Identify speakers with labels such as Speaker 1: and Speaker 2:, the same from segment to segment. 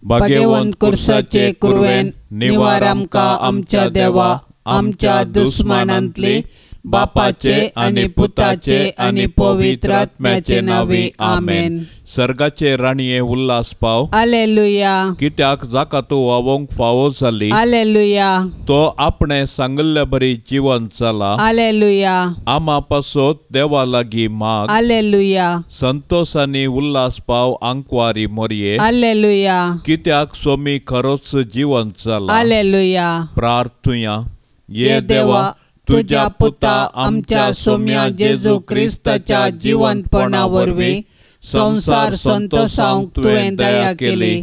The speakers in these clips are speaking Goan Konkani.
Speaker 1: भाग्यवंत कुर्साचे कुरवेन निवार आमकां आमच्या देवा आमच्या दुस्मानांतली बापाचे आनी पुताचे आनी पवित्र आत्म्याचे नांवे आमेन.
Speaker 2: सर्गाचे राणये उल्हास पाव.
Speaker 1: हालेलुया.
Speaker 2: कित्याक जाका तूं वावोंक फावो जाली.
Speaker 1: हालेलुया.
Speaker 2: तो आपणे सांगिल्ले बरी जिवन जाला.
Speaker 1: हालेलुया.
Speaker 2: आमा पासत देवा लागीं माग.
Speaker 1: हालेलुया.
Speaker 2: संतोष आनी उल्हास पाव आंकवारी मोरये.
Speaker 1: हालेलुया.
Speaker 2: कित्याक सोमी खरोच जिवन जाला.
Speaker 1: हालेलुया.
Speaker 2: प्रार्थुया.
Speaker 1: ये देवा तुज्या पुता आमच्या सोम्या जेजू क्रिस्ताच्या जिवंतपणा वरवीं संवसार संतोसावंक तुवें दया केली.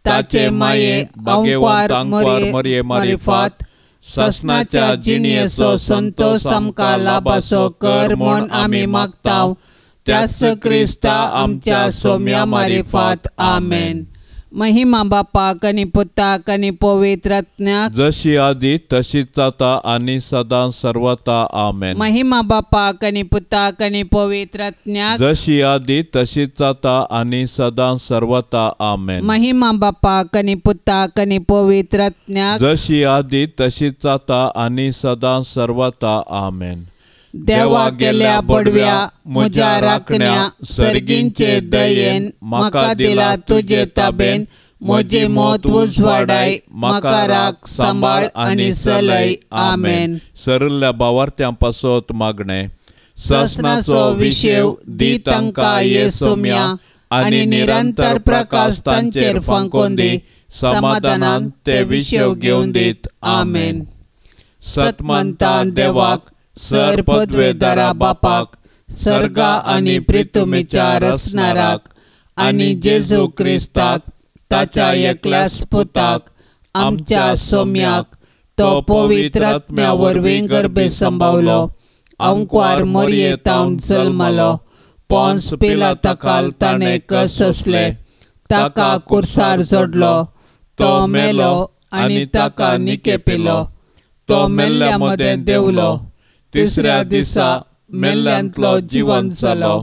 Speaker 1: ताचे माये आंकवार मोरये मारिफात सासणाच्या जिणयेचो संतोस आमकां लाभासो कर म्हूण आमी मागता त्याच क्रिस्ता आमच्या सोम्या मारिफात. आमेन. महिमा बापाक आनी पुताक आनी पवित्र आत्म्याक,
Speaker 2: जशी आदी तशीच आता आनी सदां सर्वता. आमेन.
Speaker 1: महिमा बापाक आनी पुताक आनी पवित्र आत्म्याक,
Speaker 2: जशी आदी तशीच आता आनी सदां सर्वता. आमेन.
Speaker 1: महिमा बापाक आनी पुताक आनी पवित्र आत्म्याक,
Speaker 2: जशी आदी तशीच आता आनी सदां सर्वता. आमेन.
Speaker 1: देवा गेल्या बडव्या म्हज्या राखण्या सर्गींचे दयेन म्हाका दिला तुजे ताबेन म्हजी मौत उजवाडाय म्हाका राख सांबाळ आनी चलय. आमेन.
Speaker 2: सरल्या बावार्थ्यां पासत मागणें.
Speaker 1: ससनाचो विशेव दी तांकां ये सोम्या आनी निरंतर प्रकाश तांचेर फांकोवन दी समाधानान ते विशेव घेवन दीत. आमेन. सतमंता देवाक सर पदवेदारा बापाक सर्गा आनी प्रितुमीच्या रचणाराक आनी जेजू क्रिस्ताक ताच्या एकल्याच पुताक आमच्या सोम्याक तो पवित्र आत्म्या वरवीं गर्भे संभावलो आंकवार मोरये तावन जल्मलो पोन्स पिलाता ताणें कससले ताका कुर्सार जोडलो तो मेलो आनी ताका निकेपिलो तो मेल्ल्या मदें देंवलो तिसऱ्या दिसा मेल्ल्यांतलो जिवन जालो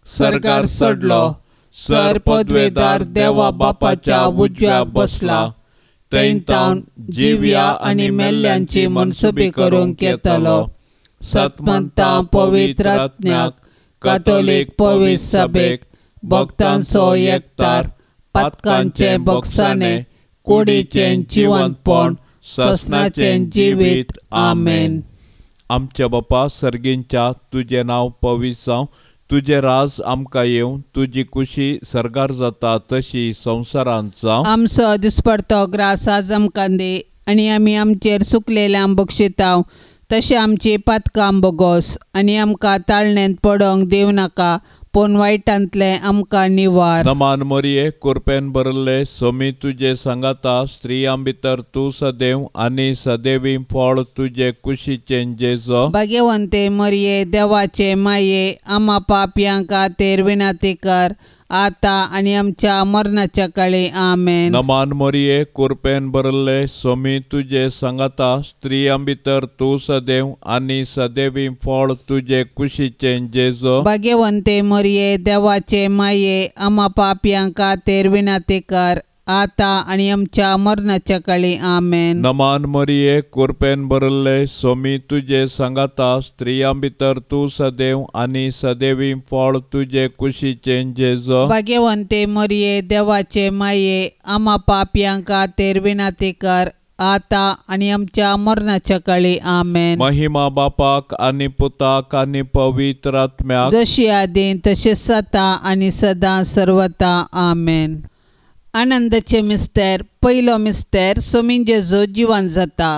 Speaker 1: सर्गार चडलो सर पदवेदार देवा बापाच्या उजव्या बसला थंय तावन जिव्या आनी मेल्ल्यांची मनसुबी करूंक येतलो. सतमंता पवित्र आत्म्याक कातोलीक पवित्र सभेक भक्तांचो एकतार पातकांचें बक्षाणें कुडीचें जिवंतपण ससनाचें जिवीत. आमेन.
Speaker 2: आमच्या बापा सर्गींच्या तुजें नांव पवित्र जावं, तुजें राज आमकां येवं, तुजी कुशी सर्गार जाता तशी संवसारांत जावं.
Speaker 1: आमचो दिसपडतो ग्रास आज आमकां दी आनी आमी आमचेर सुकलेल्यांक बक्षितांव तशें आमची पातकां बोगोस आनी आमकां ताळणेंत पडोंक दिवं नाका पूण वायटांतलें आमकां निवार.
Speaker 2: नमान मोरये कुरपेन भरिल्ले सोमी तुजे सांगाता स्त्रियां भितर तूं सदैव आनी सदैवी फळ तुजे कुशीचें जेजो.
Speaker 1: भाग्यवंते मोरये देवाचे माये आमा पापयां खातीर विनंती कर आता आनी आमच्या मरणाच्या काळी. आमेन.
Speaker 2: नमान मोरये कुरपेन भरिल्ले सोमी तुजे सांगाता स्त्रियां भितर तूं सदैव आनी सदैवी फळ तुजे कुशीचें जेजो.
Speaker 1: भाग्यवंते मोरये देवाचे माये आमा पापयां खातीर विनंती कर आता आनी आमच्या मरणाच्या काळी. आमेन.
Speaker 2: नमान मोरये कुरपेन भरिल्ले सोमी तुजे सांगाता स्त्रियां भितर तूं सदैव आनी सदैवी फळ तुजे कुशीचें जेजो.
Speaker 1: भाग्यवंते मोरये देवाचे माये आमा पापयां खातीर विनंती कर आता आनी आमच्या मरणाच्या काळी. आमेन.
Speaker 2: महिमा बापाक आनी पुताक आनी पवित्र आत्म्याक,
Speaker 1: जशी आदी तशें सता आनी सदां सर्वता. आमेन. आनंदाचे मिस्तेर. पयलो मिस्तेर सोमी जेजू जिवन जाता.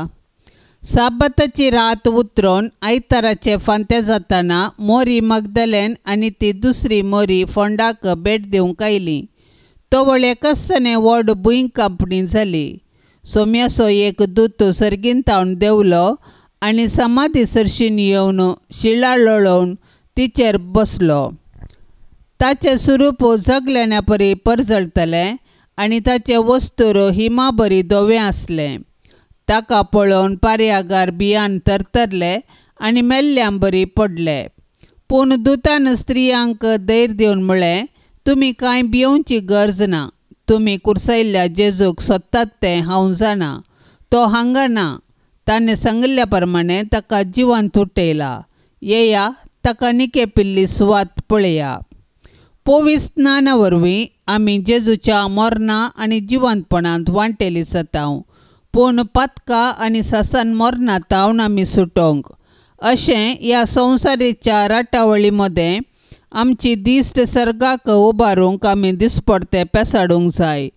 Speaker 1: साबाताची रात उतरून आयताराचे फांते जाताना मोरी मगदलेन आनी ती दुसरी मोरी फोंडाक भेट दिवंक आयली. तवळ एकसने व्हड भूंय कांपणी जाली. सोम्याचो एक दूत सर्गीन तावन देंवलो आनी समाधी सरशीन येवन शिळा लोळोवन तिचेर बसलो. ताचें स्वरूप जगलेण्या परी परजळटलें आनी ताचें वस्तूर हिमा बरी धवें आसलें. ताका पळोवन पारयागार बियान थरथरले आनी मेल्ल्यां बरी पडले. पूण दुतान स्त्रियांक धैर्य दिवन म्हळें, तुमी कांय भियोवची गरज ना, तुमी कुर्सायल्ल्या जेजूक सोदतात तें हांव जाणा. तो हांगा ना, ताणें सांगिल्ल्या प्रमाणें ताका जिवांत उठयला. येया, ताका निकेपिल्ली सुवात पळया. पवित्र स्नाना वरवीं आमी जेजूच्या मरणा आनी जिवंतपणांत वांटेली जाता, पूण पातका आनी सासन मरणा तावन आमी सुटोवंक. अशें ह्या संवसारीच्या राटावळी मदें आमची दिश्ट सर्गाक उबारूंक आमी दिसपडते पेसाडूंक जाय.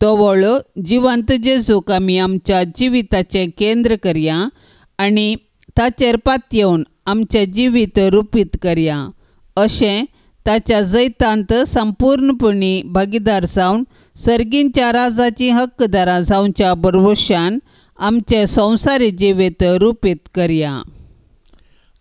Speaker 1: तवळ जिवंत जेजूक आमी आमच्या जिविताचें केंद्र करया आनी ताचेर पातयेवन आमचें जिवीत रुपीत करया. अशें ताच्या जैतांत संपूर्णपणी भागीदार जावन सर्गींच्या राजाची हक्कदारां जावच्या बरवशान आमचें संवसारी जिवीत रुपीत करया.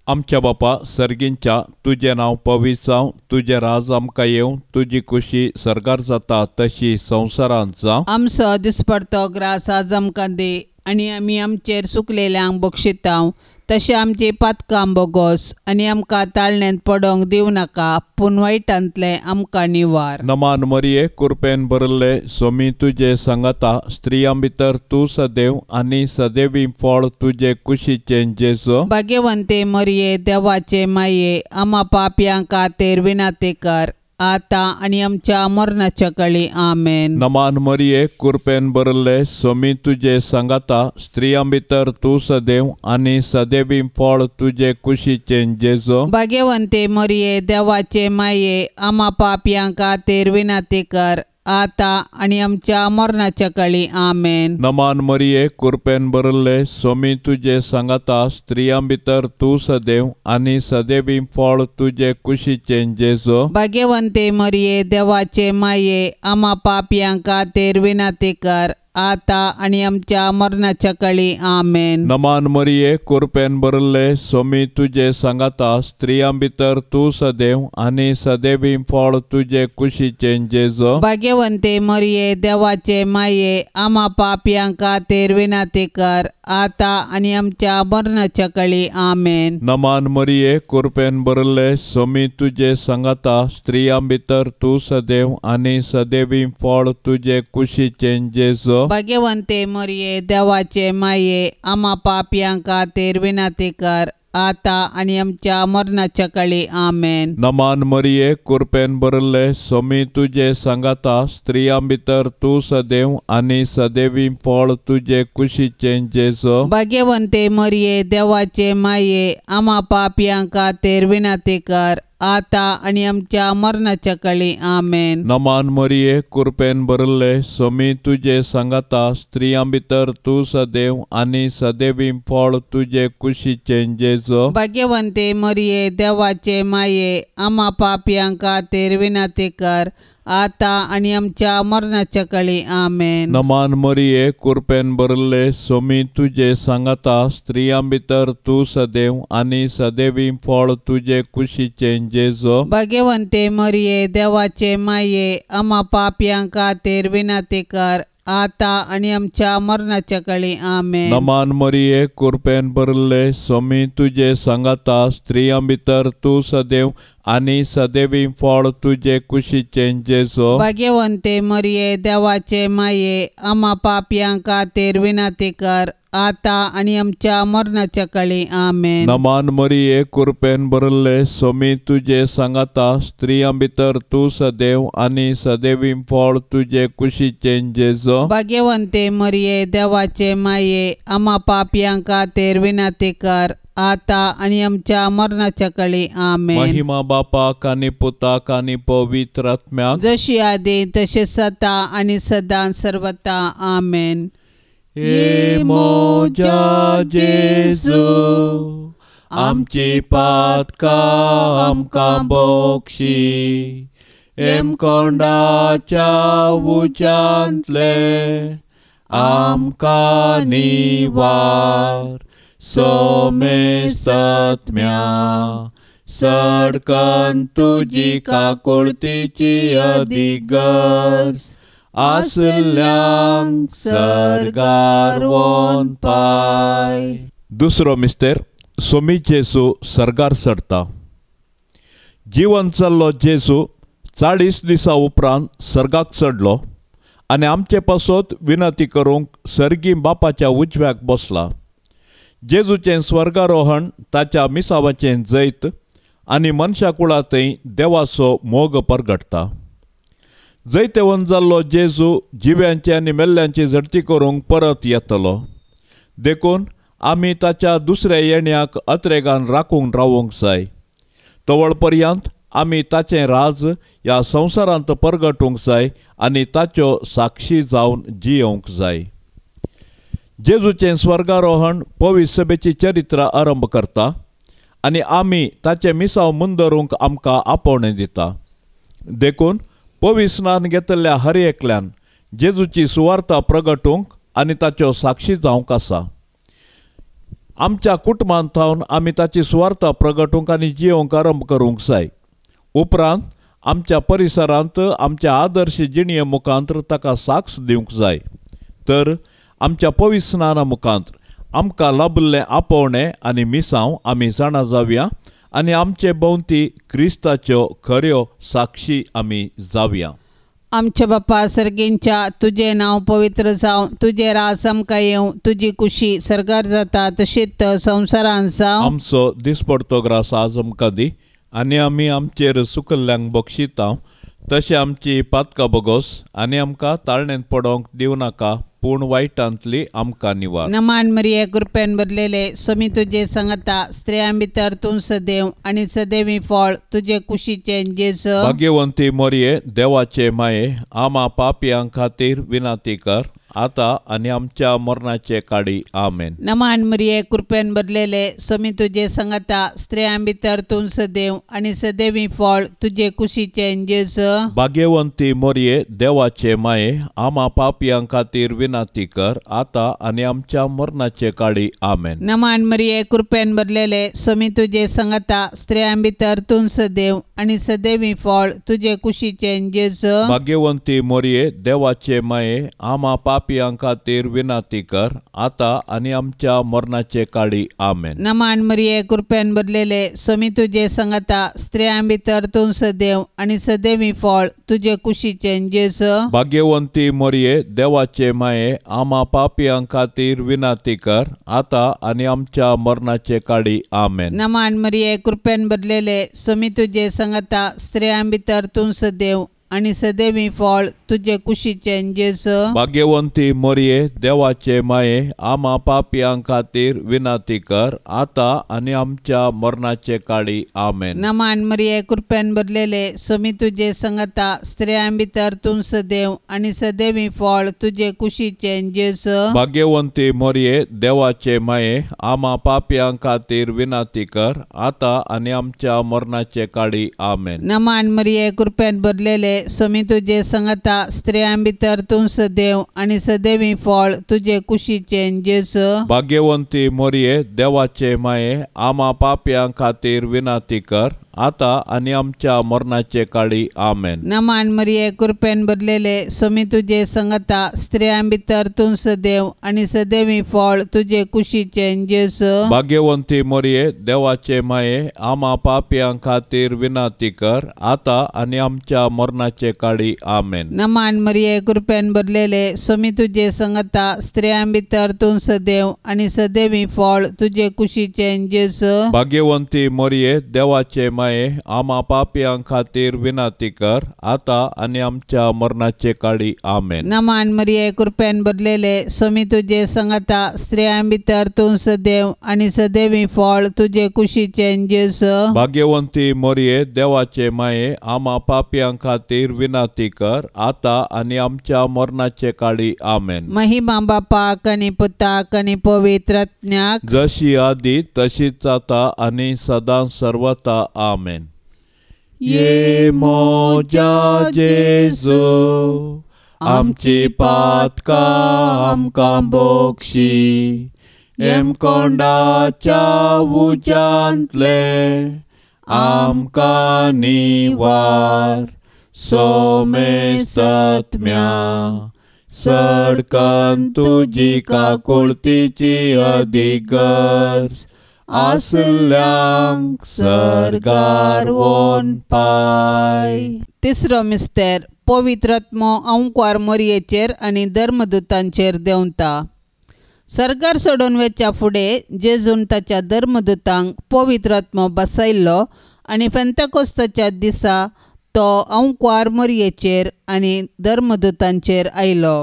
Speaker 2: आमच्या बापा सर्गींच्या, तुजें नांव पवित्र जावं, तुजें राज आमकां येवं, तुजी खुशी सर्गार जाता तशी संवसारांत जावं.
Speaker 1: आमचो दिसपडतो ग्रास आज आमकां दी आनी आमी आमचेर सुकलेल्यांक बक्षितांव तशें आमची पातकां बोगोस आनी आमकां ताळण्यांत पडोवंक दिवं नाका, पूण वायटांतलें आमकां निवार.
Speaker 2: नमान मरिये, कुरपेन भरिल्ले, सोमी तुजे सांगाता, स्त्रियां भितर तूं सदैव आनी सदैवी फळ तुजे कुशीचें जेजू.
Speaker 1: भाग्यवंते मरिये, देवाचे माये, आमा पापयां खातीर विनंती कर, आतां आनी आमच्या मरणाच्या कळी. आमेन.
Speaker 2: नमान मरिये, कुरपेन भरिल्ले, सोमी तुजे सांगाता, स्त्रियां भितर तूं सदैव आनी सदैवी फळ तुजे कुशीचें जेजू.
Speaker 1: भाग्यवंते मरिये, देवाचे माये, आमा पापयां खातीर विनंती कर, आतां आनी आमच्या मरणाच्या कळी. आमेन.
Speaker 2: नमान मरिये, कुरपेन भरिल्ले, सोमी तुजे सांगाता, स्त्रियां भितर तूं सदैव आनी सदैवी फळ तुजे कुशीचें जेजू.
Speaker 1: भाग्यवंते मरिये, देवाचे माये, आमा पापयां खातीर विनंती कर, आतां आनी आमच्या मरणाच्या कळी. आमेन.
Speaker 2: नमान मरिये, कुरपेन भरिल्ले, सोमी तुजे सांगाता, स्त्रियां भितर तूं सदैव आनी सदैवी फळ तुजे कुशीचें जेजू.
Speaker 1: भाग्यवंते मरिये, देवाचे माये, आमा पापयां खातीर विनंती कर, आतां आनी आमच्या मरणाच्या कळी. आमेन.
Speaker 2: नमान मरिये, कुरपेन भरिल्ले, सोमी तुजे सांगाता, स्त्रियां भितर तूं सदैव आनी सदैवी फळ तुजे कुशीचें जेजू.
Speaker 1: भाग्यवंते मरिये, देवाचे माये, आमा पापयां खातीर विनंती कर, आतां आनी आमच्या मरणाच्या कळी. आमेन.
Speaker 2: नमान मरिये, कुरपेन भरिल्ले, सोमी तुजे सांगाता, स्त्रियां भितर तूं सदैव आनी सदैवी फळ तुजे कुशीचें जेजू.
Speaker 1: भाग्यवंते मरिये, देवाचे माये, आमा पापयां खातीर विनंती कर, आतां आनी आमच्या मरणाच्या कळी. आमेन.
Speaker 2: नमान मरिये, कुरपेन भरिल्ले, सोमी तुजे सांगाता, स्त्रियां भितर तूं सदैव आनी सदैवी फळ तुजे कुशीचें जेजू.
Speaker 1: भाग्यवंते मरिये, देवाचे माये, आमा पापयां खातीर विनंती कर, आतां आनी आमच्या मरणाच्या कळी. आमेन.
Speaker 2: नमान मरिये, कुरपेन भरिल्ले, सोमी तुजे सांगाता, स्त्रियां भितर तूं सदैव आनी सदैवी फळ तुजे कुशीचें जेजू.
Speaker 1: भाग्यवंते मरिये, देवाचे माये, आमा पापयां खातीर विनंती कर, आतां आनी आमच्या मरणाच्या कळी. आमेन.
Speaker 2: नमान मरिये, कुरपेन भरिल्ले, सोमी तुजे सांगाता, स्त्रियां भितर तूं सदैव आनी सदैवी फळ तुजे कुशीचें जेजू.
Speaker 1: भाग्यवंते मरिये, देवाचे माये, आमा पापयां खातीर विनंती कर, आतां आनी आमच्या मरणाच्या कळी. आमेन.
Speaker 2: नमान मरिये, कुरपेन भरिल्ले, सोमी तुजे सांगाता, स्त्रियां भितर तूं सदैव आनी सदैवी फळ तुजे कुशीचें जेजू.
Speaker 1: भाग्यवंते मरिये, देवाचे माये, आमा पापयां खातीर विनंती कर, आतां आनी आमच्या मरणाच्या कळी. आमेन.
Speaker 2: महिमा बापाक आनी पुताक आनी पवित्र आत्म्याक,
Speaker 1: जशी आदी तशें सदा आनी सदां सर्वता. आमेन.
Speaker 2: हे म्हज्या जेजू, आमची पातकां आमकां बक्षी, हेमकोंडाच्या उज्यांतले आमकां निवार, सोमे सत्म्या सडकन तुजी काकुळतीची अदीक गरज आसल्यांक सर्गार वोन पाय. दुसरो मिस्तेर, सोमी जेजू सर्गार चडटा. जिवन चल्लो जेजू 40 दिसां उपरांत सर्गाक चडलो आनी आमचे पासत विनंती करूंक सर्गी बापाच्या उजव्याक बसला. जेजूचें स्वर्गारोहण ताच्या मिसावाचें जैत आनी मनशा कुळांतय देवाचो मोग परगटता. जैतवंत जाल्लो जेजू जिव्यांची आनी मेल्ल्यांची झडती करूंक परत येतलो. देखून आमी ताच्या दुसऱ्या येण्याक अत्रेगान राखूंक रावूंक जाय. तवळ पर्यंत आमी ताचें राज ह्या संवसारांत परगटूंक जाय आनी ताच्यो साक्षी जावन जियोवंक जाय. जेजूचें स्वर्गारोहण पवित्र सभेची चरित्र आरंभ करता आनी आमी ताचें मिसांव मुंदरूंक आमकां आपोवणें दिता. देखून पवित्र स्नान घेतल्या हर एकल्यान जेजूची सुवार्ता प्रगटूंक आनी ताच्यो साक्षी जावंक आसा. आमच्या कुटुंबांत थावन आमी ताची सुवार्ता प्रगटूंक आनी जियोवंक आरंभ करूंक जाय. उपरांत आमच्या परिसरांत आमच्या आदर्श जिणये मुखांत ताका साक्ष दिवंक जाय. तर आमच्या पवित्र स्नाना मुखांत आमकां लाबिल्लें आपोवणें आनी मिसांव आमी जाणा जावया आनी आमचे भोंवती क्रिस्ताच्यो खऱ्यो साक्षी आमी जावया.
Speaker 1: आमच्या बापा सर्गींच्या, तुजें नांव पवित्र जावं, तुजें राज आमकां येवं, तुजी कुशी सर्गार जाता तशीच संवसारांत जावं.
Speaker 2: आमचो दिसपडतो ग्रास आज आमकां दी आनी आमी आमचेर सुकल्ल्यांक बक्षिता तशें आमची पातकां बोगोस आनी आमकां ताळणेंत पडोवंक दिवं नाका, पूण वायटांतली आमकां निवार.
Speaker 1: नमान मरिये, कृपेन भरलेले, स्वामी तुजे संगता, स्त्रियां भितर तूं सदैव आनी सदैवी फळ तुजे कुशीचें जेजू.
Speaker 2: भाग्यवंती मरिये, देवाचे माये, आमा पापयां खातीर विनंती कर, आतां आनी आमच्या मरणाचे काडी. आमेन.
Speaker 1: नमान मरिये, कृपेन भरलेले, स्वामी तुजे संगता, स्त्रियां भितर तूं सदैव आनी सदैवी फळ तुजे कुशीचें जेजू.
Speaker 2: भाग्यवंती मरिये, देवाचे माये, आमा पापयां खातीर विनंती कर, आतां आनी आमच्या मरणाचे काडी. आमेन.
Speaker 1: नमान मरिये, कृपेन भरलेले, स्वामी तुजे संगता, स्त्रियां भितर तूं सदैव आनी सदैवी फळ तुजे कुशीचें जेजू.
Speaker 2: भाग्यवंती मरिये, देवाचे माये, आमा पापयां खातीर विनंती कर, आतां आनी आमच्या मरणाचे काडी. आमेन.
Speaker 1: नमान मरिये, कृपेन भरलेले, स्वामी तुजे संगता, स्त्रियां भितर तूं सदैव आनी सदैवी फळ तुजे कुशीचें जेजू.
Speaker 2: भाग्यवंती मरिये, देवाचे माये, आमा पापयां खातीर विनंती कर, आतां आनी आमच्या मरणाचे काडी. आमेन.
Speaker 1: नमान मरिये, कृपेन भरलेले, स्वामी तुजे संगता, स्त्रियां भितर तूं सदैव आनी सदैवी फळ तुजे कुशीचें जेजू.
Speaker 2: भाग्यवंती मरिये, देवाचे माये, आमा पापयां खातीर विनंती कर, आतां आनी आमच्या मरणाचे काडी. आमेन.
Speaker 1: नमान मरिये, कृपेन भरलेले, स्वामी तुजे संगता, स्त्रियां भितर तूं सदैव आनी सदैवी फळ तुजे कुशीचें जेजू.
Speaker 2: भाग्यवंती मरिये, देवाचे माये, आमा पापयां खातीर विनंती कर, आतां आनी आमच्या मरणाचे काडी. आमेन.
Speaker 1: नमान मरिये, कृपेन भरलेले, स्वामी तुजे संगता, स्त्रियां भितर तूं सदैव आनी सदैवी फळ तुजे कुशीचें जेजू.
Speaker 2: भाग्यवंती मरिये, देवाचे माये, आमा पापयां खातीर विनंती कर, आतां आनी आमच्या मरणाचे काडी. आमेन.
Speaker 1: नमान मरिये, कृपेन भरलेले, स्वामी तुजे संगता, स्त्रियां भितर तूं सदैव आनी सदैवी फळ तुजे कुशीचें जेजू.
Speaker 2: भाग्यवंती मरिये, देवाचे माये, आमा पापयां खातीर विनंती कर, आतां आनी आमच्या मरणाचे काडी. आमेन.
Speaker 1: नमान मरिये, कृपेन भरलेले, स्वामी तुजे संगता, स्त्रियां भितर तूं सदैव आनी सदैवी फळ तुजे कुशीचें जेजू.
Speaker 2: भाग्यवंती मरिये, देवाचे माये, आमा पापयां खातीर विनंती कर, आतां आनी आमच्या मरणाचे काडी. आमेन.
Speaker 1: नमान मरिये, कृपेन भरलेले, स्वामी तुजे संगता, स्त्रियां भितर तूं सदैव आनी सदैवी फळ तुजे कुशीचें जेजू.
Speaker 2: भाग्यवंती मरिये, देवाचे माये, आमा पापयां खातीर विनंती कर, आतां आनी आमच्या मरणाचे काडी. आमेन.
Speaker 1: महिमा बापाक आनी पुताक आनी पवित्र आत्म्याक,
Speaker 2: जशी आदी तशीच आतां आनी सदां सर्वता. आमेन. ये म्हज्या जेजू, आमची पातकां आमकां बक्षी, येमकोंडाच्या उज्यांतले आमकां निवार, सोमेसत्म्या सडकन तुजी काकुळतीची अदीक गरज आसल्यांक सर्गार वोन पाय.
Speaker 1: तिसरो मिस्तेर, पवित्र आत्मो अंकवार मोरयेचेर आनी धर्मदूतांचेर देंवता. सर्गार सोडून वेच्या फुडें जेजून ताच्या धर्मदूतांक पवित्र आत्मो बसयल्लो आनी पेंतेकोस्ताच्या दिसा तो अंकवार मोरयेचेर आनी धर्मदूतांचेर आयलो.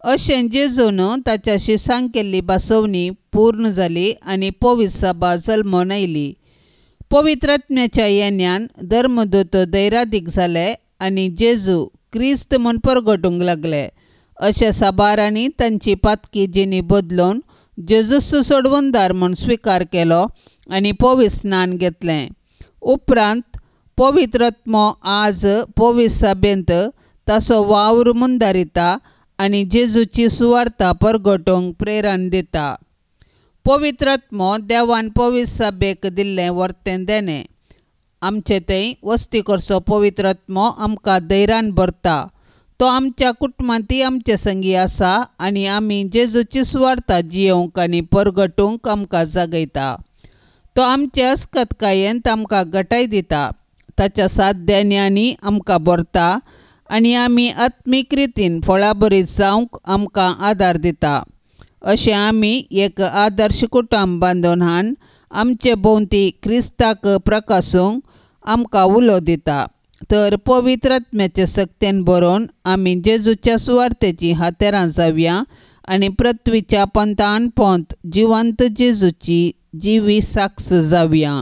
Speaker 1: अशें जेजून ताच्या शिसांक केल्ली बसवणी पूर्ण जाली आनी पवित्र सभा जल्मून आयली. पवित्र आत्म्याच्या येण्यान धर्मदूत धैरादीक जाले आनी जेजू क्रिस्त म्हूण परगटूंक लागले. अशा साबारांनी तांची पातकी जिणी बदलून जेजूस सोडवणदार म्हूण स्विकार केलो आनी पवित्र स्नान घेतलें. उपरांत पवित्र आत्मो आज पवित्र सभेंत ताचो वावर मुंदारिता आनी जेजूची सुवार्ता परगटूंक प्रेरण दिता. पवित्र आत्मो देवान पवित्र सभेक दिल्लें वर्तें देणें. आमचे थंय वस्ती करचो पवित्र आत्मो आमकां धैर्यान भरता. तो आमच्या कुटुंबांतय आमचे संगी आसा आनी आमी जेजूची सुवार्ता जियोवंक आनी परगटूंक आमकां जागयता. तो आमचे अस्कतकायेंत आमकां घटाय दिता. ताच्या सात देण्यांनी आमकां भरता आनी आमी आत्मीक रितीन फळाबरीत जावंक आमकां आदार दिता. अशें आमी एक आदर्श कुटुंब बांदून हाडून आमचे भोंवती क्रिस्ताक प्रकासूंक आमकां उलो दिता. तर पवित्र आत्म्याचे सक्तेन बरोवन आमी जेजूच्या सुवार्तेचीं हातेरां जावया आनी पृथ्वीच्या पंथान पोंत जिवंत जेजूची जिवी साक्ष जावया.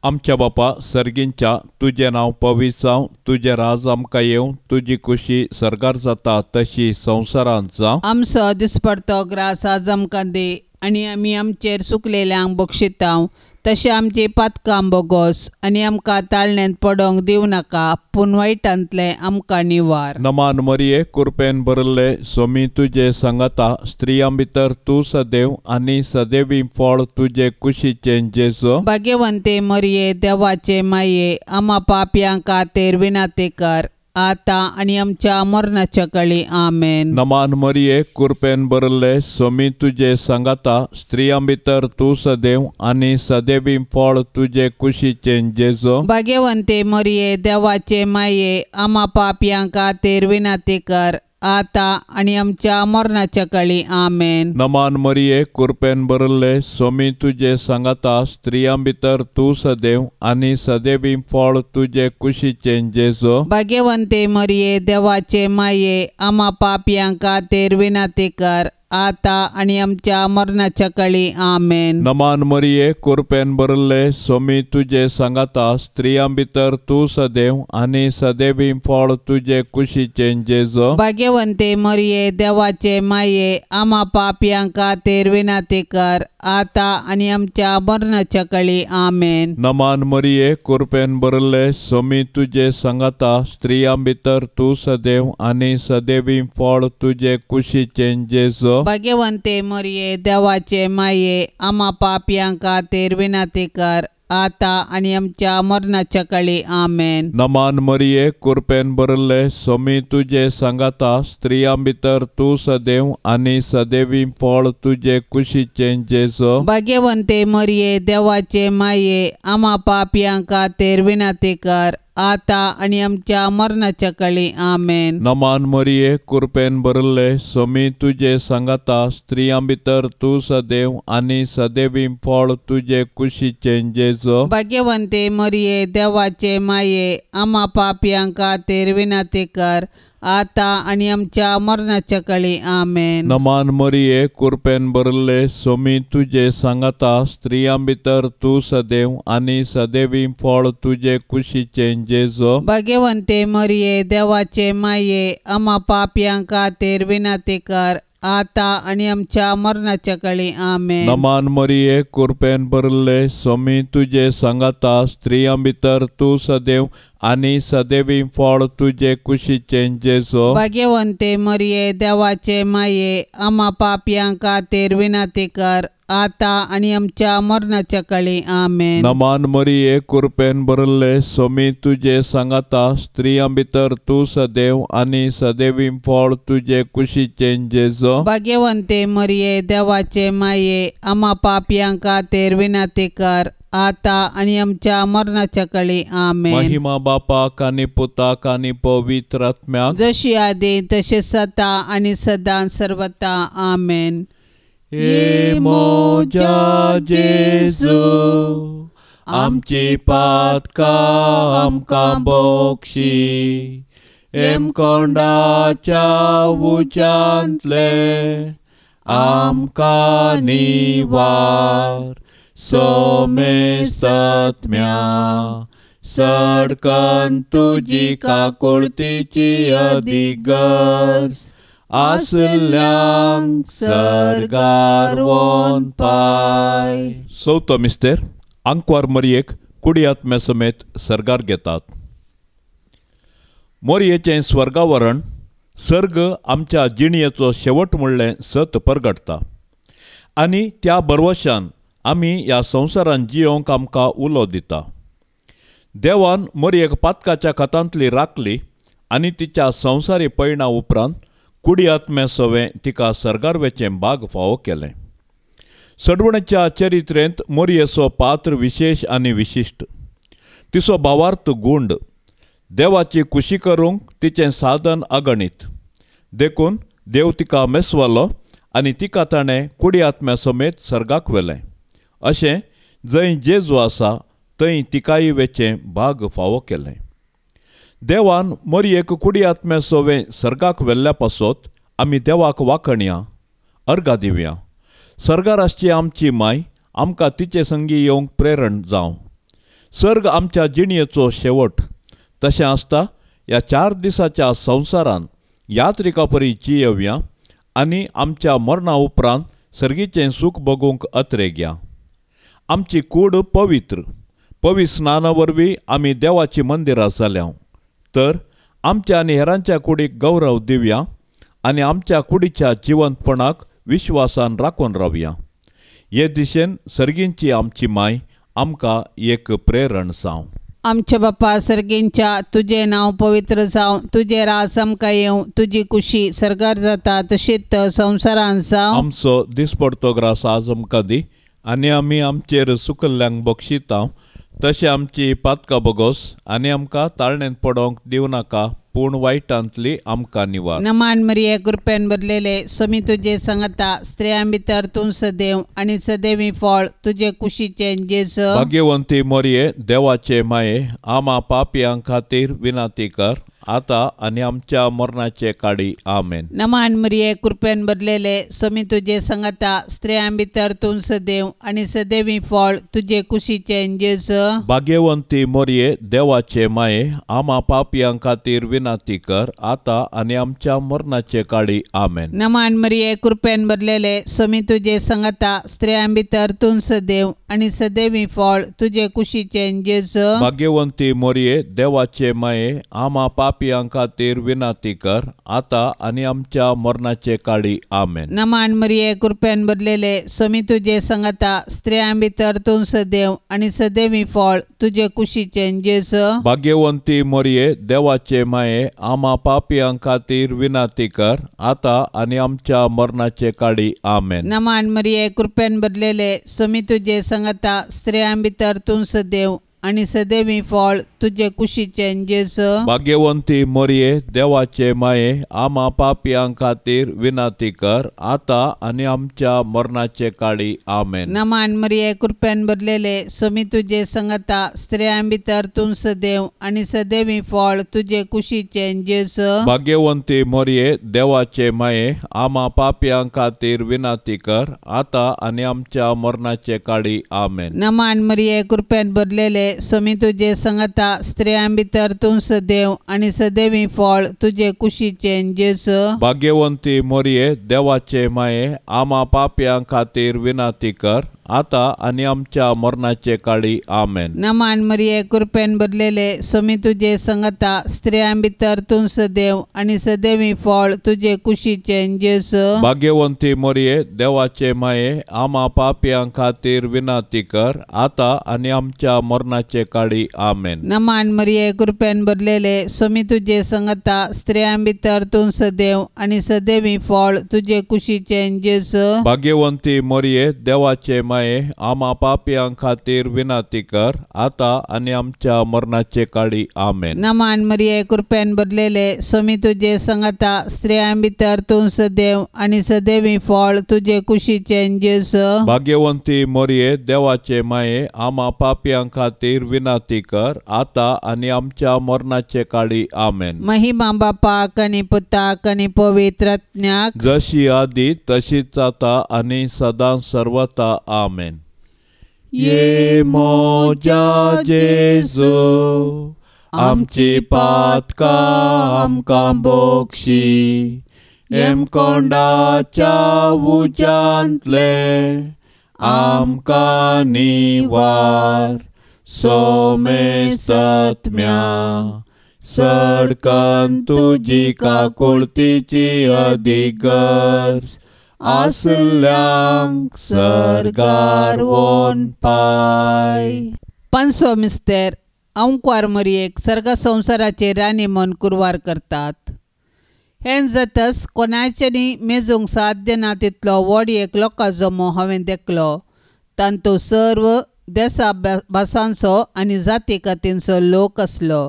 Speaker 2: आमच्या बापा सर्गींच्या, तुजें नांव पवित्र जावं, तुजें राज आमकां येवं, तुजी खुशी सर्गार जाता तशी संवसारांत जावं.
Speaker 1: आमचो दिसपडतो ग्रास आज आमकां दी आनी आमी आमचेर सुकलेल्यांक बक्षितांव तशें आमची पातकां बोगोस आनी आमकां ताळण्यांत पडोंक दिवं नाका, पूण वायटांतलें आमकां निवार.
Speaker 2: नमान मरिये, कुरपेन भरिल्ले, सोमी तुजे सांगाता, स्त्रियां भितर तूं सदैव आनी सदैवी फळ तुजे कुशीचें जेजू.
Speaker 1: भाग्यवंते मरिये, देवाचे माये, आमा पापयां खातीर विनाती कर, आतां आनी आमच्या मरणाच्या कळी. आमेन.
Speaker 2: नमान मरिये, कुरपेन भरिल्ले, सोमी तुजे सांगाता, स्त्रियां भितर तूं सदैव आनी सदैवी फळ तुजे कुशीचें जेजू.
Speaker 1: भाग्यवंते मरिये, देवाचे माये, आमा पापयां खातीर विनाती कर, आतां आनी आमच्या मरणाच्या कळी. आमेन.
Speaker 2: नमान मरिये, कुरपेन भरिल्ले, सोमी तुजे सांगाता, स्त्रियां भितर तूं सदैव आनी सदैवी फळ तुजे कुशीचें जेजू.
Speaker 1: भाग्यवंते मरिये, देवाचे माये, आमा पापयां खातीर विनाती कर, आतां आनी आमच्या मरणाच्या कळी. आमेन.
Speaker 2: नमान मरिये, कुरपेन भरिल्ले, सोमी तुजे सांगाता, स्त्रियां भितर तूं सदैव आनी सदैवी फळ तुजे कुशीचें जेजू.
Speaker 1: भाग्यवंते मरिये, देवाचे माये, आमा पापयां खातीर विनाती कर, आतां आनी आमच्या मरणाच्या कळी. आमेन.
Speaker 2: नमान मरिये, कुरपेन भरिल्ले, सोमी तुजे सांगाता, स्त्रियां भितर तूं सदैव आनी सदैवी फळ तुजे कुशीचें जेजू.
Speaker 1: भाग्यवंते मरिये, देवाचे माये, आमा पापयां खातीर विनाती कर, आतां आनी आमच्या मरणाच्या कळी. आमेन.
Speaker 2: नमान मरिये, कुरपेन भरिल्ले, सोमी तुजे सांगाता, स्त्रियां भितर तूं सदैव आनी सदैवी फळ तुजे कुशीचें जेजू.
Speaker 1: भाग्यवंते मरिये, देवाचे माये, आमा पापयां खातीर विनाती कर, आतां आनी आमच्या मरणाच्या कळी. आमेन.
Speaker 2: नमान मरिये, कुरपेन भरिल्ले, सोमी तुजे सांगाता, स्त्रियां भितर तूं सदैव आनी सदैवी फळ तुजे कुशीचें जेजू.
Speaker 1: भाग्यवंते मरिये, देवाचे माये, आमा पापयां खातीर विनाती कर, आतां आनी आमच्या मरणाच्या कळी. आमेन.
Speaker 2: नमान मरिये, कुरपेन भरिल्ले, सोमी तुजे सांगाता, स्त्रियां भितर तूं सदैव आनी सदैवी फळ तुजे कुशीचें जेजू.
Speaker 1: भाग्यवंते मरिये, देवाचे माये, आमा पापयां खातीर विनाती कर, आतां आनी आमच्या मरणाच्या कळी. आमेन.
Speaker 2: नमान मरिये, कुरपेन भरिल्ले, सोमी तुजे सांगाता, स्त्रियां भितर तूं सदैव आनी सदैवी फळ तुजे कुशीचें जेजू.
Speaker 1: भाग्यवंते मरिये, देवाचे माये, आमा पापयां खातीर विनाती कर, आतां आनी आमच्या मरणाच्या कळी. आमेन.
Speaker 2: नमान मरिये, कुरपेन भरिल्ले, सोमी तुजे सांगाता, स्त्रियां भितर तूं सदैव आनी सदैवी फळ तुजे कुशीचें जेजू.
Speaker 1: भाग्यवंते मरिये, देवाचे माये, आमा पापयां खातीर विनाती कर, आता आनी आमच्या मरणाच्या काळी. आमेन.
Speaker 2: महिमा बापाक आनी पुताक आनी पवित्र आत्म्याक,
Speaker 1: जशी आदी तशें सता आनी सदां सर्वता. आमेन.
Speaker 2: हे म्हज्या जेजू, आमची पातकां आमकां बक्षी, हेमकोंडाच्या उज्यांतले आमकां निवार, सोमेसत्म्या सडकन तुजी काकुळतीची अदिगज आसल्यांक सर्गार वोन पाय. चवथो मिस्तेर आंकवार मरयेक कुडी आत्म्या समेत सर्गार घेतात. मोरयेचें स्वर्गावरण सर्ग आमच्या जिणयेचो शेवट म्हणलें सत परगटता आनी त्या बरवशान आमी ह्या संवसारान जियोंक आमकां उलो दिता. देवान मोरयेक पातकाच्या खातांतली राखली आनी तिच्या संवसारी पयणा उपरांत कुडी आत्म्या सवें तिका सर्गार वेचें बाग फावो केलें. सडवणेच्या चरित्रेंत मोरयेचो पात्र विशेश आनी विशिश्ट. तिचो भावार्थ गुंड, देवाची खुशी करूंक तिचें साधन अगणीत, देखून देव तिका मेसवालो आनी तिका ताणें कुडी आत्म्या समेत सर्गाक व्हेलें. अशें जंय जेजू आसा थंय तिकाय वेचें भाग फावो केलें. देवान मोरयेक कुडी आत्म्या सवें सर्गाक व्हेल्ल्या पासत आमी देवाक वाखणया, अर्गां दिवया. सर्गार आसची आमची माय आमकां तिचे संगी येवंक प्रेरण जावं. सर्ग आमच्या जिणयेचो शेवट. तशें आसता ह्या 4 दिसाच्या संवसारान यात्रिका परी जियेवया आनी आमच्या मरणा उपरांत सर्गीचें सूख भोगूंक अत्रेगया. आमची कूड पवित्र, पवित्र स्नाना वरवीं आमी देवाची मंदिरां जाल्या, तर आमच्या आनी हेरांच्या कुडीक गौरव दिवया आनी आमच्या कुडीच्या जिवंतपणाक विश्वासान राखून रावया. हे दिशेन सर्गींची आमची माय आमकां एक प्रेरण जावं.
Speaker 1: आमच्या बापा सर्गींच्या, तुजें नांव पवित्र जावं, तुजें राज आमकां येवं, तुजी कुशी सर्गार जाता तशीच संवसारान जावं.
Speaker 2: आमचो दिसपडतो ग्रास आज आमकां दी आनी आमी आमचेर सुकल्ल्यांक बक्षिता तशें आमची पातकां बगोस आनी आमकां ताळणेंत पडोवंक दिवं नाका, पूण वायटांतली आमकां निवार.
Speaker 1: नमान मरिये, कृपेन भरलेले, स्वामी तुजे संगता, स्त्रियां भितर तूं सदैव आनी सदैवी फळ तुजे कुशीचें जेजू.
Speaker 2: भाग्यवंती मोरये, देवाचे माये, आमा पापयां खातीर विनंती कर, आता आनी आमच्या मरणाचे काडी. आमेन.
Speaker 1: नमान मरिये, कृपेन भरलेले, स्वामी तुजे संगता, स्त्रियां भितर तूं सदैव आनी सदैवी फळ तुजे कुशीचें जेजू.
Speaker 2: भाग्यवंती मोरये, देवाचे माये, आमा पापयां खातीर विनंती कर, आता आनी आमच्या मरणाचे काडी. आमेन.
Speaker 1: नमान मरिये, कृपेन भरलेले, स्वामी तुजे संगता, स्त्रियां भितर तूं सदैव आनी सदैवी फळ तुजे कुशीचें जेजू.
Speaker 2: भाग्यवंती मोरये, देवाचे माये, आमा पापयां खातीर विनंती कर, आता आनी आमच्या मरणाचे काडी. आमेन.
Speaker 1: नमान मरिये, कृपेन भरलेले, स्वामी तुजे संगता, स्त्रियां भितर तूं सदैव आनी सदैवी फळ तुजे कुशीचें जेजू.
Speaker 2: भाग्यवंती मोरये, देवाचे माये, आमा पापयां खातीर विनंती कर, आता आनी आमच्या मरणाचे काडी. आमेन.
Speaker 1: नमान मरिये, कृपेन भरलेले, स्वामी तुजे संगता, स्त्रियां भितर तूं सदैव आनी सदैवी फळ तुजे कुशीचें जेजू.
Speaker 2: भाग्यवंती मोरये, देवाचे माये, आमा पापयां खातीर विनंती कर, आता आनी आमच्या मरणाचे काडी. आमेन.
Speaker 1: नमान मरिये, कृपेन भरलेले, स्वामी तुजे संगता, स्त्रियां भितर तूं सदैव आनी सदैवी फळ तुजे कुशीचें जेजू.
Speaker 2: भाग्यवंती मोरये, देवाचे माये, आमा पापयां खातीर विनंती कर, आता आनी आमच्या मरणाचे काडी. आमेन.
Speaker 1: नमान मरिये, कृपेन भरलेले, स्वामी तुजे संगता, स्त्रियां भितर तूं सदैव आनी सदैवी फळ तुजे कुशीचें जेजू.
Speaker 2: भाग्यवंती मोरये, देवाचे माये, आमा पापयां खातीर विनंती कर, आता आनी आमच्या मरणाचे काडी. आमेन.
Speaker 1: नमान मरिये, कृपेन भरलेले, स्वामी तुजे संगता, स्त्रियां भितर तूं सदैव आनी सदैवी फळ तुजे कुशीचें जेजू.
Speaker 2: भाग्यवंती मोरये, देवाचे माये, आमा पापयां खातीर विनंती कर, आता आनी आमच्या मरणाचे काडी. आमेन.
Speaker 1: नमान मरिये, कृपेन भरलेले, स्वामी तुजे संगता, स्त्रियां भितर तूं सदैव आनी सदैवी फळ तुजे कुशीचें जेजू.
Speaker 2: भाग्यवंती मोरये, देवाचे माये, आमा पापयां खातीर विनंती कर, आतां आनी आमच्या मरणाचे काळी. आमेन.
Speaker 1: नमान मरिये, कृपेन भरलेले, स्वामी तुजे संगता, स्त्रियां भितर तूं सदैव आनी सदैवी फळ तुजे कुशीचें जेजू.
Speaker 2: भाग्यवंती मरिये, देवाचे माये, आमा पापयां खातीर विनंती कर, आतां आनी आमच्या मरणाचे काळी. आमेन.
Speaker 1: महिमा बापाक आनी पुताक आनी पवित्र आत्म्याक,
Speaker 2: जशी आदी तशीच आतां आनी सदां सर्वता. आमेन. ये म्हज्या जेजू, आमची पातकां आमकां बक्षी, येमकोंडाच्या उज्यांतले आमकां निवार, सोमेसत्म्या सडकन तुजी काकुळतीची अदीक गरज आसल्यांक सर्गार वोन पाय.
Speaker 1: पांचवो मिस्तेर. अंकुवार मरियेक सर्ग संवसाराचे राणी म्हूण कुरवार करतात. हें जातच कोणाच्यानी मेजूंक साध्य ना तितलो व्हड एक लोकां जमो हांवें देखलो. तांतू सर्व देसा भासांचो आनी जाती कातींचो लोक आसलो.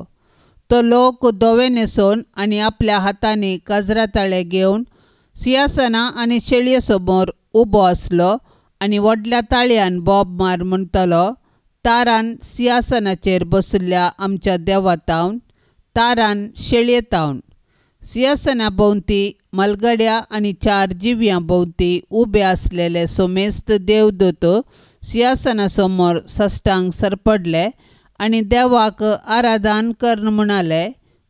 Speaker 1: तो लोक धवे न्हेसून आनी आपल्या हातांनी काजरा ताळे घेवन सिंहासनां आनी शेळये समोर उबो आसलो आनी व्हडल्या ताळयान बोब मार म्हणटालो, तारान सिंहासनाचेर बशिल्ल्या आमच्या देवा तावन, तारान शेळये तावन. सिंहासना भोंवती मलगड्या आनी चार जिव्यां भोंवती उबे आसलेले सोमेस्त देवदूत सिंहासना समोर साश्टांग सरपडले आनी देवाक आराधन करून म्हणाले,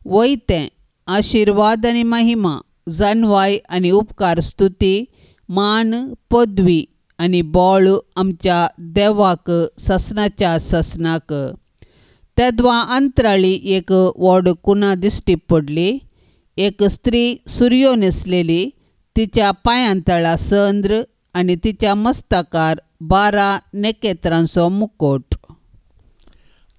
Speaker 1: वय तें आशिर्वाद आनी महिमा, जानवाय आनी उपकार, स्तुती, मान, पदवी आनी बळ आमच्या देवाक सासणाच्या सासणाक. तेदवा अंतराळी एक व्हड कुणा दिश्टी पडली. एक स्त्री सुरयो न्हेसलेली, तिच्या पांयांतळा चंद्र आनी तिच्या मस्तकार 12 नखेत्रांचो मुकोट.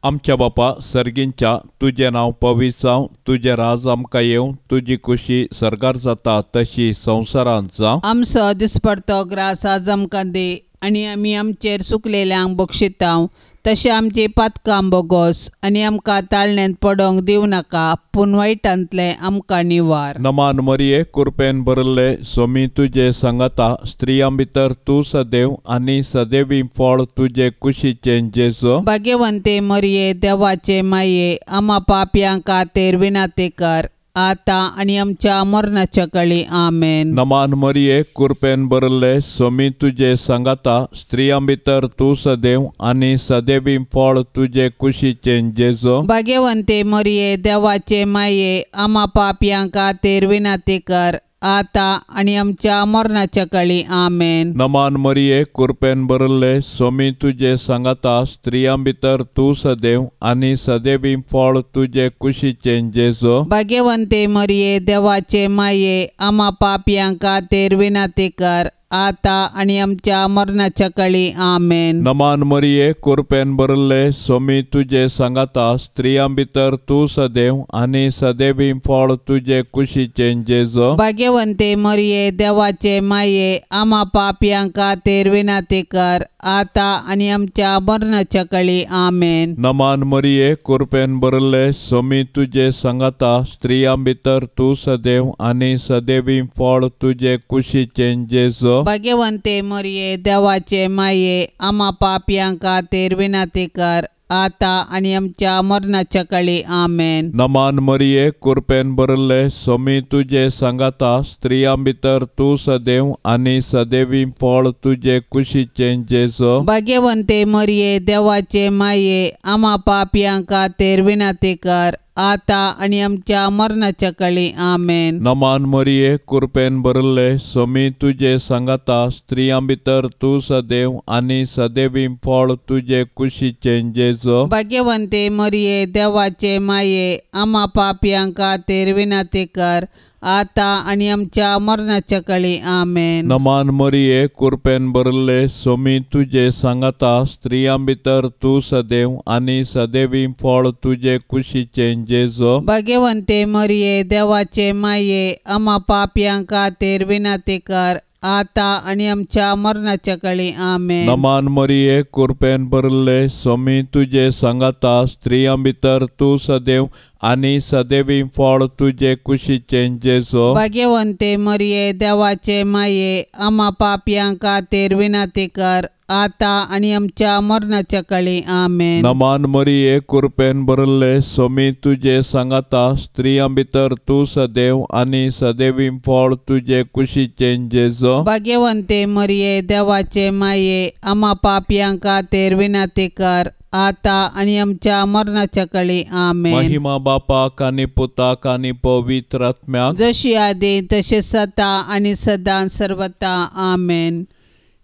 Speaker 2: आमच्या बापा सर्गींच्या, तुजें नांव पवित्र जावं, तुजें राज आमकां येवं, तुजी खुशी सर्गार जाता तशी संवसारांत जावं.
Speaker 1: आमचो दिसपडतो ग्रास आज आमकां दी आनी आमी आमचेर सुकलेल्यांक बक्षितांव तशें आमची पातकां बोगोस आनी आमकां ताळण्यांत पडोंक दिवं नाका, पूण वायटांतलें आमकां निवार.
Speaker 2: नमान मरिये, कृपेन भरिल्ले, स्वामी तुजे संगता, स्त्रियां भितर तूं सदैव आनी सदैवी फळ तुजे कुशीचें जेजू.
Speaker 1: भाग्यवंते मरिये, देवाचे माये, आमा पापयां खातीर विनंती कर, आतां आनी आमच्या मरणाच्या काळी. आमेन.
Speaker 2: नमान मरिये, कृपेन भरिल्ले, स्वामी तुजे संगता, स्त्रियां भितर तूं सदैव आनी सदैवी फळ तुजे कुशीचें जेजू.
Speaker 1: भाग्यवंते मरिये, देवाचे माये, आमा पापयां खातीर विनंती कर, आतां आनी आमच्या मरणाच्या काळी. आमेन.
Speaker 2: नमान मरिये, कृपेन भरिल्ले, स्वामी तुजे संगता, स्त्रियां भितर तूं सदैव आनी सदैवी फळ तुजे कुशीचें जेजू.
Speaker 1: भाग्यवंते मरिये, देवाचे माये, आमा पापयां खातीर विनंती कर, आतां आनी आमच्या मरणाच्या काळी. आमेन.
Speaker 2: नमान मरिये, कृपेन भरिल्ले, स्वामी तुजे संगता, स्त्रियां भितर तूं सदैव आनी सदैवी फळ तुजे कुशीचें जेजू.
Speaker 1: भाग्यवंते मरिये, देवाचे माये, आमा पापयां खातीर विनंती कर, आतां आनी आमच्या मरणाच्या काळी. आमेन.
Speaker 2: नमान मरिये, कृपेन भरिल्ले, स्वामी तुजे संगता, स्त्रियां भितर तूं सदैव आनी सदैवी फळ तुजे कुशीचें जेजू.
Speaker 1: भाग्यवंते मरिये, देवाचे माये, आमा पापयां खातीर विनंती कर, आतां आनी आमच्या मरणाच्या काळी. आमेन.
Speaker 2: नमान मरिये, कृपेन भरिल्ले, स्वामी तुजे संगता, स्त्रियां भितर तूं सदैव आनी सदैवी फळ तुजे कुशीचें जेजू.
Speaker 1: भाग्यवंते मरिये, देवाचे माये, आमा पापयां खातीर विनंती कर, आतां आनी आमच्या मरणाच्या काळी. आमेन.
Speaker 2: नमान मरिये, कृपेन भरिल्ले, स्वामी तुजे संगता, स्त्रियां भितर तूं सदैव आनी सदैवी फळ तुजे कुशीचें जेजू.
Speaker 1: भाग्यवंते मरिये, देवाचे माये, आमा पापयां खातीर विनंती कर, आतां आनी आमच्या मरणाच्या काळी. आमेन.
Speaker 2: नमान मरिये, कृपेन भरिल्ले, स्वामी तुजे संगता, स्त्रियां भितर तूं सदैव आनी सदैवी फळ तुजे कुशीचें जेजू.
Speaker 1: भाग्यवंते मरिये, देवाचे माये, आमा पापयां खातीर विनंती कर, आता आनी आमच्या मरणाच्या काळी. आमेन.
Speaker 2: नमान मरिये, कृपेन भरिल्ले, स्वामी तुजे सांगाता, स्त्रियां भितर तूं सदैव आनी सदैवी फळ तुजे कुशीचें जेजू.
Speaker 1: भाग्यवंते मरिये, देवाचे माये, आमा पापयां खातीर विनंती कर, आता आनी आमच्या मरणाच्या काळी. आमेन.
Speaker 2: नमान मरिये, कृपेन भरिल्ले, स्वामी तुजे सांगाता, स्त्रियां भितर तूं सदैव आनी सदैवी फळ तुजे कुशीचें जेजू.
Speaker 1: भाग्यवंते मरिये, देवाचे माये, आमा पापयां खातीर विनंती कर, आता आनी आमच्या मरणाच्या काळी. आमेन.
Speaker 2: महिमा बापाक आनी पुताक आनी पवित्र आत्म्याक,
Speaker 1: जशी आदी तशें सता आनी सदां सर्वता. आमेन.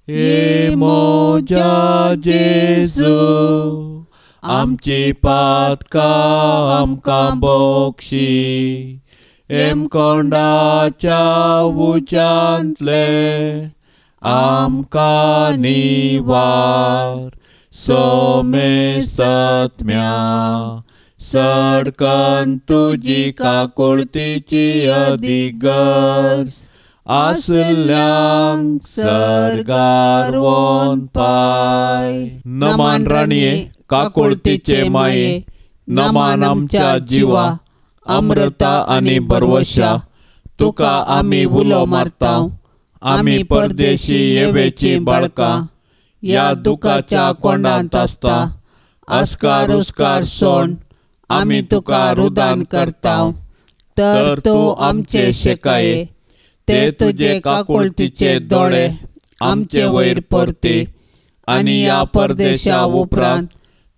Speaker 2: हे म्हज्या जेजू, आमची पातकां आमकां बक्षी, हेमकोंडाच्या उज्यांतले आमकां निवार, सोमे सत्म्या सडकन तुजी काकुळतीची अदीक गरज आसल्यांक सर्गार वोन पाय. नमान राणये, काकुळतीचे माये, नमान आमच्या जिवा, अमृता आनी बरवशा, तुका आमी उलो मारता, आमी परदेशी येवेची बाळकां, ह्या दुखाच्या कोंडांत आसता, आस्कार उस्कार सोण आमी तुका रुदान करता,
Speaker 1: तर तूं आमचे शेकाये, ते तुजे काकुळतीचे दोळे आमचे वयर परती, आनी ह्या परदेशा उपरांत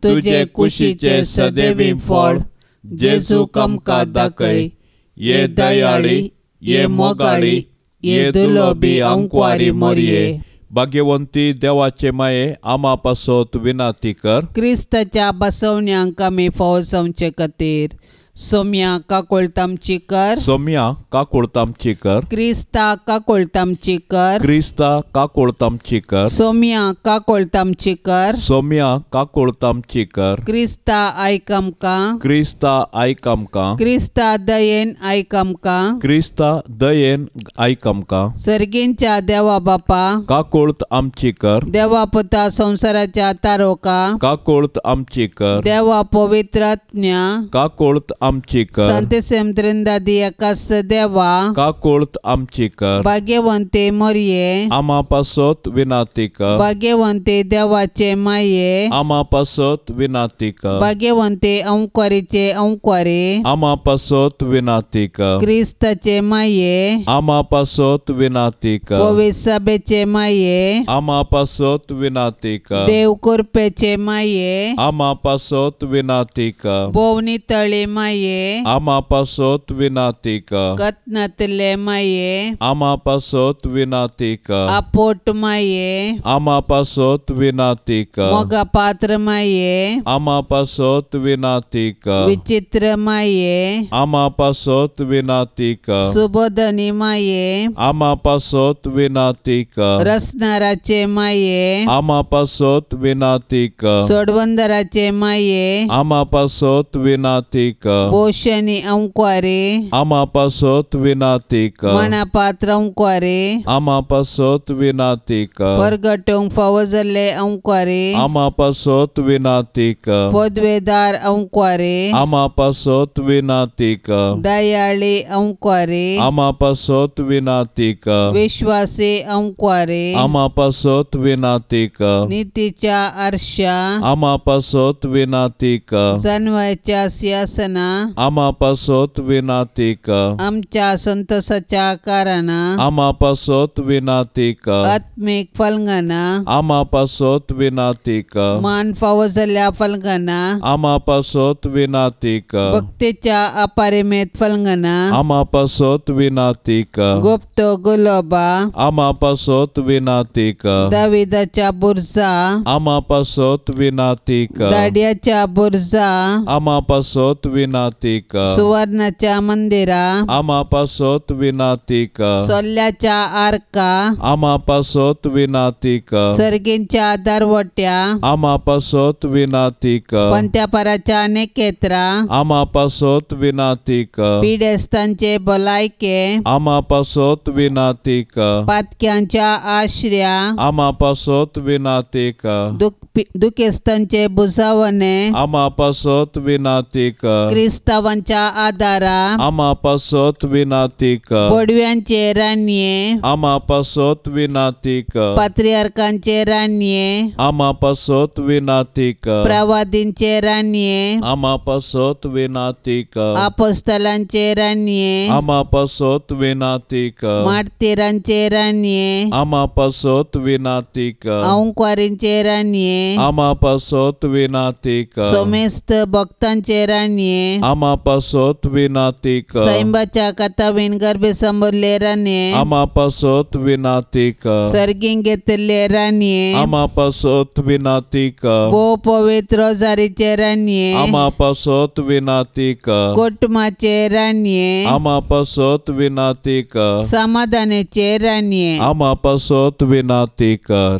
Speaker 1: तुजे कुशीचे सदैवी फळ जेजू आमकां दाखय.
Speaker 2: ये दयाळी, ये मोगाळी, ये दुलोबी अंकवारी मोरये, भाग्यवंती देवाचे माये, आमा पासत विनंती कर.
Speaker 1: क्रिस्ताच्या बसवण्यांक आमी फावो जावचे खातीर सोम्या काकुळतामची कर.
Speaker 2: सोम्या काकुळतामची कर.
Speaker 1: क्रिस्ता काकुळतामची कर.
Speaker 2: क्रिस्ता काकुळतामची कर.
Speaker 1: सोम्या काकुळतामची कर.
Speaker 2: सोम्या काकुळतामची कर.
Speaker 1: क्रिस्ता आयक आमकां.
Speaker 2: क्रिस्ता आयक आमकां.
Speaker 1: क्रिस्ता दयेन आयक आमकां.
Speaker 2: क्रिस्ता दयेन आयक आमकां.
Speaker 1: सर्गींच्या देवा बापा,
Speaker 2: काकुळत आमची कर.
Speaker 1: देवा पुता संवसाराच्या तारोका,
Speaker 2: काकुळत आमची कर.
Speaker 1: देवा पवित्र आत्म्या,
Speaker 2: काकुळत आमची कर.
Speaker 1: संत त्रिंदादी एकास देवा,
Speaker 2: काकुळत आमची कर.
Speaker 1: भाग्यवंते मरिये,
Speaker 2: आमा पासत विनंती कर.
Speaker 1: भाग्यवंते देवाचे माये,
Speaker 2: आमा पासत विनंती कर.
Speaker 1: भाग्यवंते अंकवारीचे अंकवारी,
Speaker 2: आमा पासत विनंती कर.
Speaker 1: क्रिस्ताचे माये,
Speaker 2: आमा पासत विनंती कर.
Speaker 1: पवित्र सभेचे माये,
Speaker 2: आमा पासत विनंती कर.
Speaker 1: देव कृपेचे माये,
Speaker 2: आमा पासत विनंती कर.
Speaker 1: भोवनी तळी माये,
Speaker 2: आमा पासत विनंती कर.
Speaker 1: कत्नातले माये,
Speaker 2: आमा पासत विनंती कर.
Speaker 1: आपोट माये,
Speaker 2: आमा पासत विनंती कर.
Speaker 1: मोगा पात्र माये,
Speaker 2: आमा पासत विनंती कर.
Speaker 1: विचित्र माये,
Speaker 2: आमा पासत विनंती कर.
Speaker 1: सुबोधनी माये,
Speaker 2: आमा पासत विनंती कर.
Speaker 1: रसनाराचे माये,
Speaker 2: आमा पासत विनंती कर.
Speaker 1: सोडवंदराचे माये,
Speaker 2: आमा पासत विनंती कर.
Speaker 1: पोषणी अंकवारी,
Speaker 2: आमा पासत विनंती कर.
Speaker 1: मनापात्र अंकवारी,
Speaker 2: आमा पासत विनंती कर.
Speaker 1: परगटूंक फावो जाल्ले अंकवारी,
Speaker 2: आमा पासत विनंती कर.
Speaker 1: पदवेदार अंकवारी,
Speaker 2: आमा पासत विनंती कर.
Speaker 1: दयाळी अंकवारी,
Speaker 2: आमा पासत विनंती कर.
Speaker 1: विश्वासी अंकवारी,
Speaker 2: आमा पासत विनंती कर.
Speaker 1: नितीच्या आरशा,
Speaker 2: आमा पासत विनंती कर.
Speaker 1: जानवायच्या सिंहासना,
Speaker 2: आमा पासत विनंती कर.
Speaker 1: आमच्या संतोषाच्या कारणा,
Speaker 2: आमा पासत विनंती कर.
Speaker 1: आत्मीक फलंगना,
Speaker 2: आमा पासत विनंती कर.
Speaker 1: मान फावो जाल्ल्या फलंगना,
Speaker 2: आमा पासत विनंती कर.
Speaker 1: भक्तीच्या अपरिमेत फलंगना,
Speaker 2: आमा पासत विनंती कर.
Speaker 1: गुप्त गुलोबा,
Speaker 2: आमा पासत विनंती कर.
Speaker 1: दाविदाच्या बुरजा,
Speaker 2: आमा पासत विनंती कर.
Speaker 1: दाड्याच्या बुरजा,
Speaker 2: आमा पासत विनंती विनाती कर.
Speaker 1: सुवर्णाच्या मंदिरा
Speaker 2: आमा पासत विनाती कर.
Speaker 1: सोल्ल्याच्या आर्का
Speaker 2: आमा पासत विनाती कर.
Speaker 1: सर्गींच्या दरवट्या
Speaker 2: आमा पासत विनाती कर.
Speaker 1: पंत्यापराच्या नेकेत्रा
Speaker 2: आमा पासत विनाती कर.
Speaker 1: पिडेस्तांचे भलायके
Speaker 2: आमा पासत विनाती कर.
Speaker 1: पातक्यांच्या आश्र्या
Speaker 2: आमा पासत विनाती कर.
Speaker 1: दुखेस्तांचे बुजावणे
Speaker 2: आमा पासत विनाती कर.
Speaker 1: क्रिस्तावांच्या आदारा
Speaker 2: आमा पासत विनाती कर.
Speaker 1: बोडव्यांचे राणये
Speaker 2: आमा पासत विनाती कर.
Speaker 1: पात्रियार्कांचे राणये
Speaker 2: आमा पासत विनाती कर.
Speaker 1: प्रवादींचे राणये
Speaker 2: आमा पासत विनाती कर.
Speaker 1: आपोस्तलांचे राणये
Speaker 2: आमा पासत विनाती कर.
Speaker 1: मार्तीरांचे राणये
Speaker 2: आमा पासत विनाती कर.
Speaker 1: अंकुवारींचे राणये
Speaker 2: आमा पासत विनाती कर.
Speaker 1: सोमेस्त भक्तांचे राणये
Speaker 2: आमा पासत विनाती कर.
Speaker 1: सैंबाच्या कथावीन गर्भे संबोधले राणये
Speaker 2: आमा पासत विनाती कर.
Speaker 1: सर्गीं घेतिल्ले राणये
Speaker 2: आमा पासत विनाती कर.
Speaker 1: भोव पवित्र रोजारीचे राणये
Speaker 2: आमा पासत विनाती कर.
Speaker 1: कुटुंबाचे राणये
Speaker 2: आमा पासत विनाती कर.
Speaker 1: समाधानाचे राणये
Speaker 2: आमा पासत विनाती कर.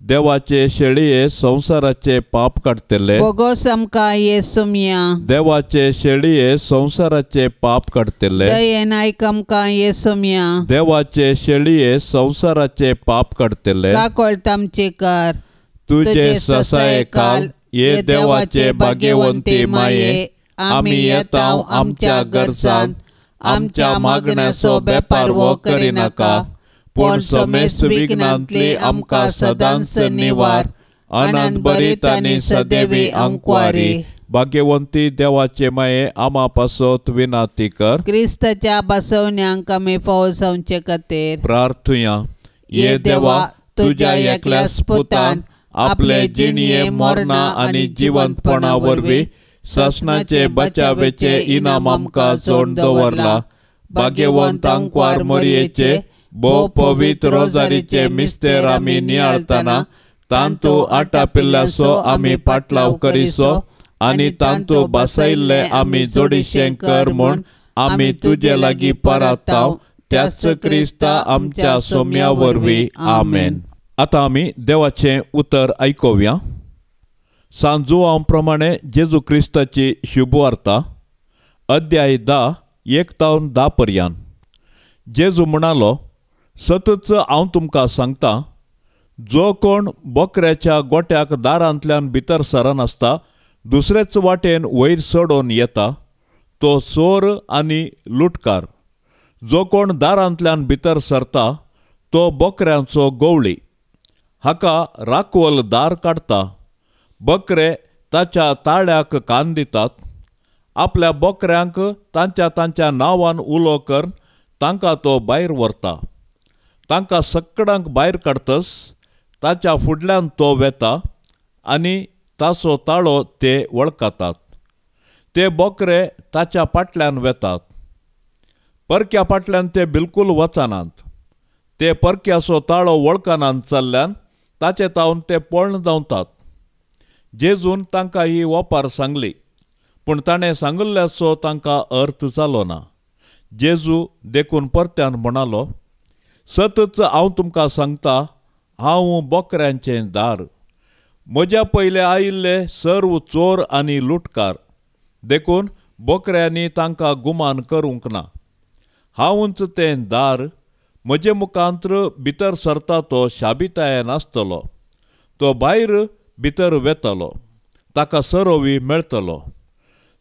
Speaker 2: देवाचे शेळये संवसाराचे पाप काडटले
Speaker 1: बोगोस आमकां येसुमया.
Speaker 2: देवाचे शेळये संवसाराचे पाप काडटले
Speaker 1: दयेन आयक आमकां येसुमया.
Speaker 2: देवाचे शेळये संवसाराचे पाप काडटले
Speaker 1: काकोळत आमची कर.
Speaker 2: तुजे ससायकाल ये देवाचे भाग्यवंती माये आमी येता आमच्या गरजान आमच्या मागण्याचो बेपारवो करिनाका पूण समेस्त विघ्नांतली आमकां सदांच निवार. आनंद भरीत आनी सदैवी अंकवारी. भाग्यवंती देवाचे माये आमा पासत विनाती कर.
Speaker 1: क्रिस्ताच्या बसवण्यांक आमी फावो जावचे खातीर
Speaker 2: प्रार्थुया. ये देवा तुज्या एकल्याच पुतान आपले जिणये मरणा आनी जिवंतपणा वरवीं सासणाचे बचावेचे इनाम आमकां जोड दवरला. भाग्यवंत अंकवार मोरयेचे भोव पवित्र रोजारीचे मिस्तेर आमी नियाळतना तांतू आटापिल्ल्याचो आमी पाटलाव करिसो आनी तांतू बसयल्ले आमी जोडीशें कर म्हूण आमी तुजे लागीं पराताव त्याच क्रिस्ता आमच्या सोम्या वरवीं. आमेन. आतां आमी देवाचें उतर आयकुया. सांत जुआंव प्रमाणे जेजू क्रिस्ताची शुभवार्ता अध्याय 10 1 तावन 10 पर्यंत. जेजू म्हणालो, सतच हांव तुमकां सांगता, जो कोण बोकऱ्याच्या गोट्याक दारांतल्यान भितर सरनासता दुसरेच वाटेन वयर चडोवन येता तो चोर आनी लुटकार. जो कोण दारांतल्यान भितर सरता तो बोकऱ्यांचो गवळी. हाका राखवल दार काडटा. बकरे ताच्या ताळ्याक कान दितात. आपल्या बोकऱ्यांक तांच्या तांच्या नांवान उलो करून तांकां तो भायर व्हरता. तांकां सकडांक भायर काडटस ताच्या फुडल्यान तो वेता आनी ताचो ताळो ते वळखतात. ते बोकरे ताच्या फाटल्यान वेतात. परक्या फाटल्यान ते बिलकूल वचनात. ते परक्याचो ताळो वळखनात चल्ल्यान ताचे तावन ते पळण धांवतात. जेजून तांकां ही ओपार सांगली, पूण ताणें सांगिल्ल्याचो तांकां अर्थ जालो ना. जेजू देखून परत्यान म्हणालो, सतच हांव तुमकां सांगता, हांव बोकऱ्यांचें दार. म्हज्या पयले आयिल्ले सर्व चोर आनी लुटकार, देखून बोकऱ्यांनी तांकां गुमान करूंक ना. हांवूच तें दार. म्हजे मुखांत्र भितर सरता तो शाबितायेन आसतलो. तो भायर भितर वेतलो, ताका सरोवी मेळटलो.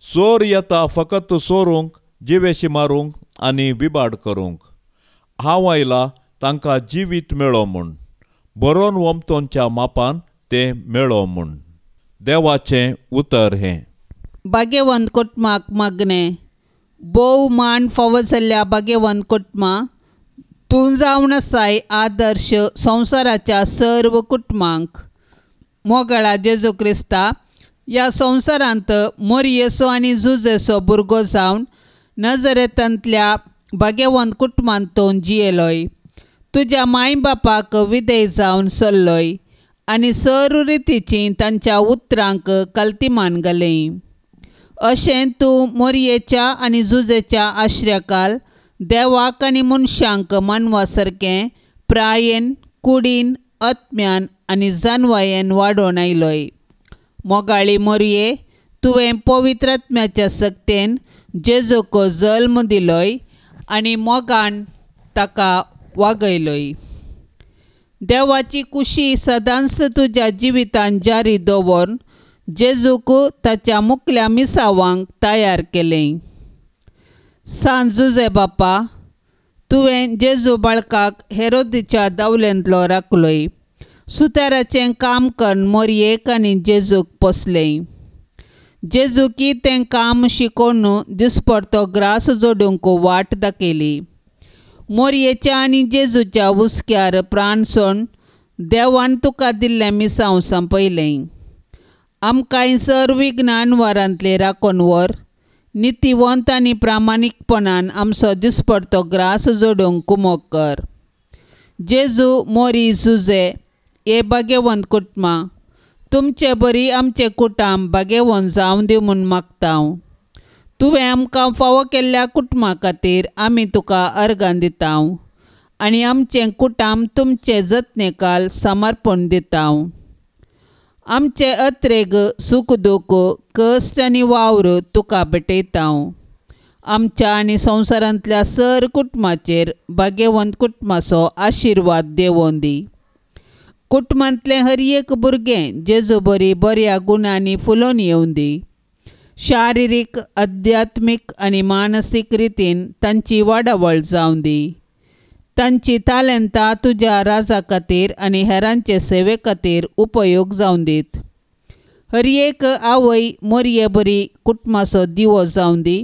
Speaker 2: चोर येता फकत चोरूंक, जिवेशी मारूंक आनी बिबाड करूंक. हांव आयला तांकां जिवीत मेळो म्हूण, बरोवन वमतोंच्या मापान तें मेळो म्हूण. देवाचें उतर हें.
Speaker 1: भाग्यवंत कुटुंबाक मागणें. भोव मान फावो जाल्ल्या भाग्यवंत कुटुंबा तूं जावन आसाय आदर्श संवसाराच्या सर्व कुटुंबांक. मोगळा जेजू क्रिस्ता ह्या संवसारांत मोरयेचो आनी जुजेचो भुरगो जावन नजरेतांतल्या भाग्यवंत कुटुंबांत तूं जियेलोय. तुज्या माय बापाक विधेय जावन चल्लोय आनी सर्व रितीची तांच्या उतरांक कल्तिमान घाली. अशें तूं मोरयेच्या आनी जुजेच्या आश्र्याकाल देवाक आनी मनशांक मानवा सारकें प्रायेन कुडीन आत्म्यान आनी जानवायेन वाडोवन आयलोय. मोगाळी मोरये, तुवें पवित्र आत्म्याच्या सक्तेन जेजूक जल्म दिलोय आनी मोगान ताका वागयलोय. देवाची कुशी सदांच तुज्या जिवितान जारी दवरून जेजूक ताच्या मुखल्या मिसावांक तयार केलें. सांत जुजे बापा, तुवें जेजू बाळकाक हेरोदीच्या दावलेंतलो राखलोय. सुताराचें काम करून मोरयेक आनी जेजूक पोसलें. जेजूकी तें काम शिकोवन दिसपडतो ग्रास जोडूंक वाट दाखयली. मोरयेच्या आनी जेजूच्या हुस्क्यार प्राण सोड देवान तुका दिल्लें मिसांव संपयलें. आमकांय सर विज्ञान वारांतलें राखून व्हर. नितीवंत आनी प्रामाणीकपणान आमचो दिसपडतो ग्रास जोडूंक कुमोक कर. जेजू, मोरी, जुजे हे भाग्यवंत कुटुंबां, तुमचे बरी आमचें कुटुंब भाग्यवंत जावं दी म्हूण मागता. तुवें आमकां फावो केल्ल्या कुटुंबा खातीर आमी तुका अर्गां दिता आनी आमचें कुटुंब तुमचे जतनेकाल समर्पण दिता. आमचे अत्रेग सूख दूख कश्ट आनी वावर तुका भेटयता. आमच्या आनी संवसारांतल्या सर कुटुंबाचेर भाग्यवंत कुटुंबाचो आशिर्वाद देवोन दी. कुटुंबांतलें हर एक भुरगें जेजू बरी बऱ्या गुणांनी फुलोवन येवन दी. शारिरीक, अध्यात्मीक आनी मानसीक रितीन तांची वाडावळ जावं दी. तांची तालेंतां तुज्या राजा खातीर आनी हेरांचे सेवे खातीर उपयोग जावं दीत. हर एक आवय मोरये बरी कुटुंबाचो दिवो जावं दी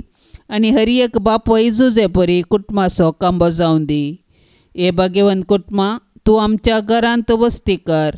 Speaker 1: आनी हर एक बापूय जुजे बरी कुटुंबाचो कांबो जावं दी. हे भाग्यवंत कुटुंबां, तूं आमच्या घरांत वस्ती कर.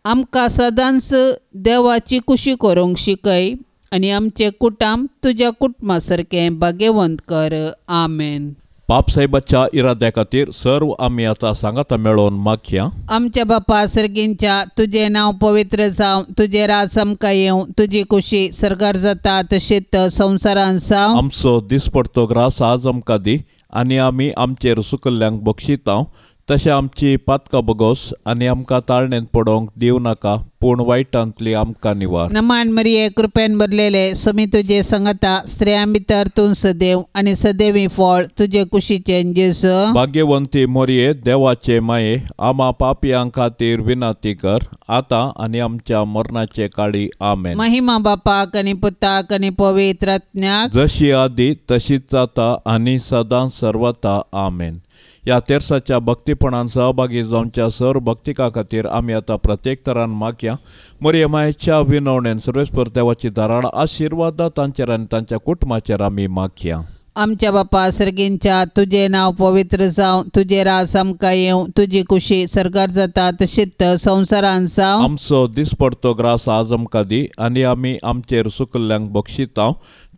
Speaker 1: आमकां सदांच देवाची कुशी करूंक शिकय आनी आमचें कुटुंब तुज्या कुटुंबा सारकें भाग्यवंत कर. आमेन.
Speaker 2: बापसाहेबाच्या इराद्या खातीर सर्व आमी आतां सांगाता मेळोवन मागया.
Speaker 1: आमच्या बापा सर्गींच्या, तुजें नांव पवित्र जावं, तुजें राज आमकां येवं, तुजी कुशी सर्गार जाता तशीच संवसारांत जावं.
Speaker 2: आमचो दिसपडतो ग्रास आज आमकां दी आनी आमी आमचेर सुकल्ल्यांक बक्षिता तशें आमची पातकां बगोस आनी आमकां ताळणेंत पडोवंक दिवं नाका, पूण वायटांतली आमकां निवार.
Speaker 1: नमान मरिये, कृपेन भरलेले, स्वामी तुजे संगता, स्त्रियां भितर तूं सदैव आनी सदैवी फळ तुजे कुशीचें जेजू.
Speaker 2: भाग्यवंती मोरये, देवाचे माये, आमा पापयां खातीर विनंती कर आतां आनी आमच्या मरणाचे काळी. आमेन.
Speaker 1: महिमा बापाक आनी पुताक आनी पवित्र आत्म्याक,
Speaker 2: जशी आदी तशीच जाता आनी सदां सर्वता. आमेन. ह्या तेर्साच्या भक्तीपणान सहभागी जावच्या सर्व भक्तिका खातीर आमी आतां प्रत्येक तरान मागया. मोरये मायेच्या विनवणेन सर्वेस्पर देवाची धाराळ आशिर्वाद तांचेर आनी तांच्या कुटुंबाचेर आमी मागया.
Speaker 1: आमच्या बापा सर्गींच्या, तुजें नांव पवित्र जावं, तुजें राज आमकां येवं, तुजी कुशी सर्गार जाता तशीच संवसारांत जावं.
Speaker 2: आमचो दिसपडतो ग्रास आज आमकां दी आनी आमी आमचेर सुकल्ल्यांक बक्षिता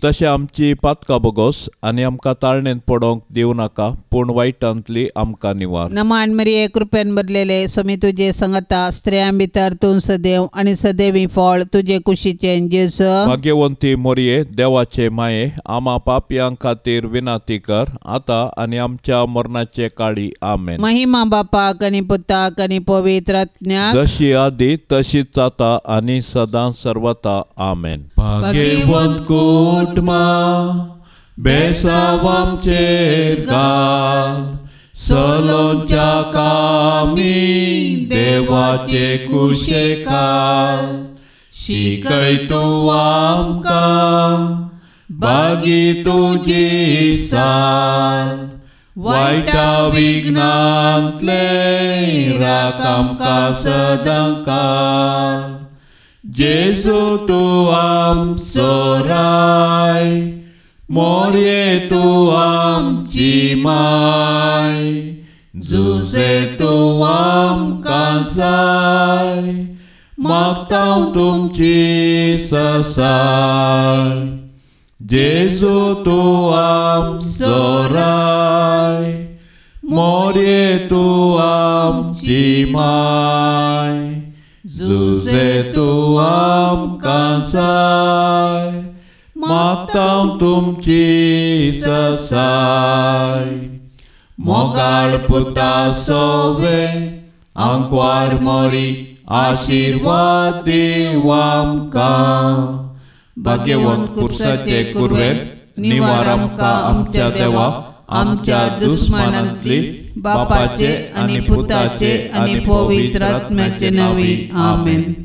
Speaker 2: तशें आमची पातकां बगोस आनी आमकां ताळणेंत पडोवंक दिवं नाका, पूण वायटांतली आमकां निवार.
Speaker 1: नमान मरिये, कृपेन भरलेले, स्वामी तुजे संगता, स्त्रियां भितर तूं सदैव आनी सदैवी फळ तुजे कुशीचें जेजू.
Speaker 2: भाग्यवंती मोरये, देवाचे माये, आमा पापयां खातीर विनंती कर आतां आनी आमच्या मरणाचे काळी. आमेन.
Speaker 1: महिमा बापाक आनी पुताक आनी पवित्र आत्म्याक,
Speaker 2: जशी आदी तशीच जाता आनी सदां सर्वता. आमेन. भाग्यवंत कुटुंबा, बेसांव आमचेर घाल, सलोंच्या कामी देवाचे कुशेकाल, शिकय तूं आमकां बागी तुजी साल, वायटा विघ्नांतले राख आमकां सदां काल. जेजू तूं आमचो राय, मोरये तूं आमची माय, जुजे तूं आमकां जाय, मागता तुमची ससाय. जेजू तूं आमचो राय, मोरये तूं आमची माय, जुजे तूं आमकां जाय, मागता तुमची ससाय. मोगाळ पुता सोवे आंकवार मोरी आशिर्वाद दिव आमकां. भाग्यवंत कुर्साचे कुरवेर निवार आमकां आमच्या देवा आमच्या दुस्मानांतली
Speaker 1: बापाचे आनी पुताचे आनी पवित्र आत्म्याचे नांवी. आमेन.